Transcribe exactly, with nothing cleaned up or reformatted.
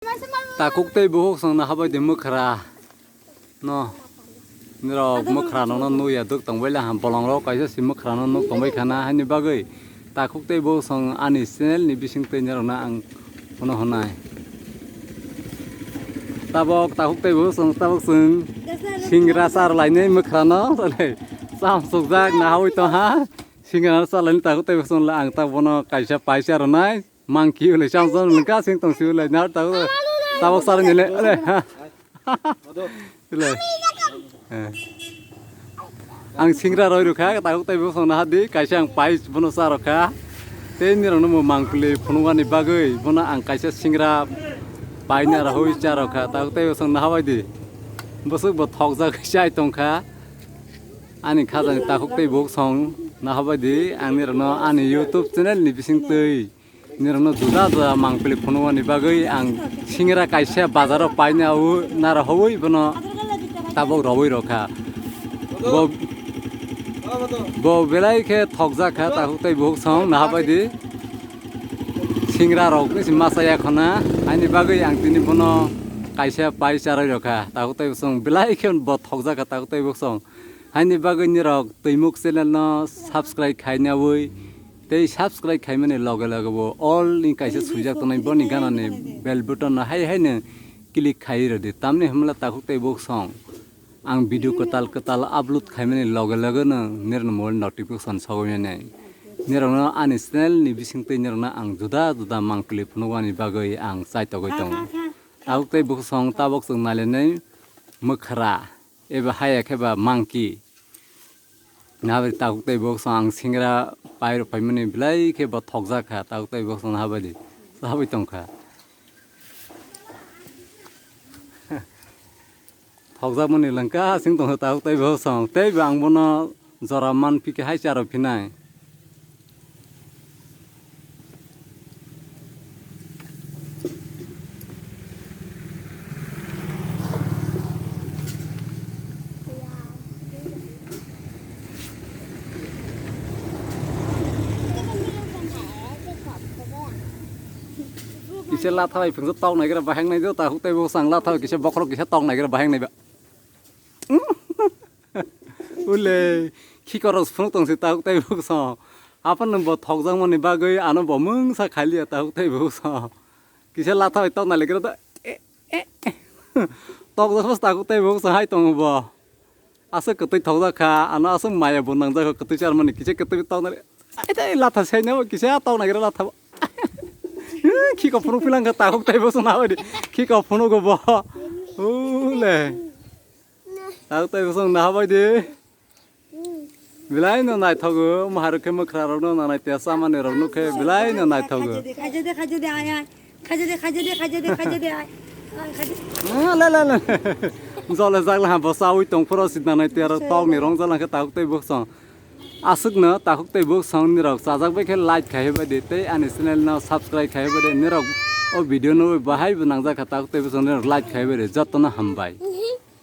Takhuk tei bukhuk song naha bai di mwkhra no. Nirok mwkhra no no nuya duk tong bai la ha bolong rok kaisa si mwkhra no nuk tong bai khana hani bagwi takhuk tei bukhuk song ani channel ni bising twi nirok no ang phano hwnai. Tabok takhuk tei bukhuk song tabok chwng singra char lainai mwkhra no cham sukjak naha bai tong ha singra no char lainai takhuk tei bukhuk song le ang ta bono kaisa paisa rwnai. Mangki ulai cham cham lengka sing tong si ulai nar tabok tabok sar nile ulai ha. Ulai. Eh. Ang singra roi rukha takhuk tei bukhuk song naha di kaisa ang pais bono cha rokha. Tei nirok no mo mangpili phunukani bagwi bono ang kaisa singra paina rohoi cha rokha takhuk tei bukhuk song naha bai di. Bwswk bo thokjak chai tongkha. Ani khajani takhuk tei bukhuk song naha bai di ang nirok no ani YouTube channel ni bising twi. Nirokno juda juda mangpili phunukmani bagwi ang singra kaisa bazaro paina o naro hobwi bono tabok robwi rokha. Bo, bo belai khe thokjak kha takhuk tei bukhuk song naha bai di. Singra rok ni si masa ya khona ani bagwi ang tini bono kaisa pai charwi rokha takhuk tei bukhuk song belai khe bo thokjak kha takhuk tei bukhuk song. Haini bagwi nirok Twimuk channel no subscribe khainawi tei subscribe khaimani loge loge bo all ni kaisa swijak tongnai boni gana ni bell button no hai hai no click khai rwdi tamni hwnla takhuk tei bukhuk song ang video kwtal kwtal upload khaimani loge loge no nirokno mobile notification sogwi mani nirokno ani channel ni bising twi nirokno ang juda juda mangpili phunukmani bagwi ang chaitogwi tongo takhuk tei bukhuk song tabok chwng nailainai mwkhra. Eba haya khe ba monkey. Nabai takhuk tei bukhuk song ang singra pai rok paimani belai khe bo thokjak kha takhuk tei bukhuk song nabai di. Sabai tong kha. Thokjak mani langka sing tong kha takhuk tei bukhuk song. Tei bo ang bono jora man phi khe hai cha rw phinai. Kisa latha bai phungsa tok nai gra bahang nai jo takhuk tei bukhuk song latha bai kisa bokhorok kisa tok nai gra bahang nai ba. Ule, khikorok phunuk tong si takhuk tei bukhuk song. Aphano bo thokjakmani bagwi ano bo mungsa khailiya takhuk tei bukhuk song. Kisa latha bai tokna lekra da. Eh, eh, eh. Tokjak bw takhuk tei bukhuk song hai tongo bo. Aswk kwtwi thokjak kha, ano aswk maya bo nangjak kha kwtwi charmani kisa kwtwi tokna le. Ai tei latha saina bo kisa tokna gira latha bo. Khiko phunuk philang kha takhuk tei bukhuk song nabai di. Khiko phunuk bo. Ule. Takhuk tei bukhuk song nabai di. Belai no naithogo, maharok khe mwkhra rok no nanai tia chamani rok nuk khe belai no naithogo. Khaja de, khaja de, ai, ai. Khaja de, khaja de, khaja de, khaja de, ai. Ai, khaja de. Ah, le, le, le. Jole jak la bo sawi tong phoro si nanai tia rok tok ni rong jala khe takhuk tei bukhuk song. Aswk no takhuk tei bukhuk song ni rok chajak bai khe like khai bai di tei ani channel no subscribe khai bai di ni rok o video no bahai bo nangjak kha takhuk tei bukhuk song ni rok like khai bai di joto no hambai.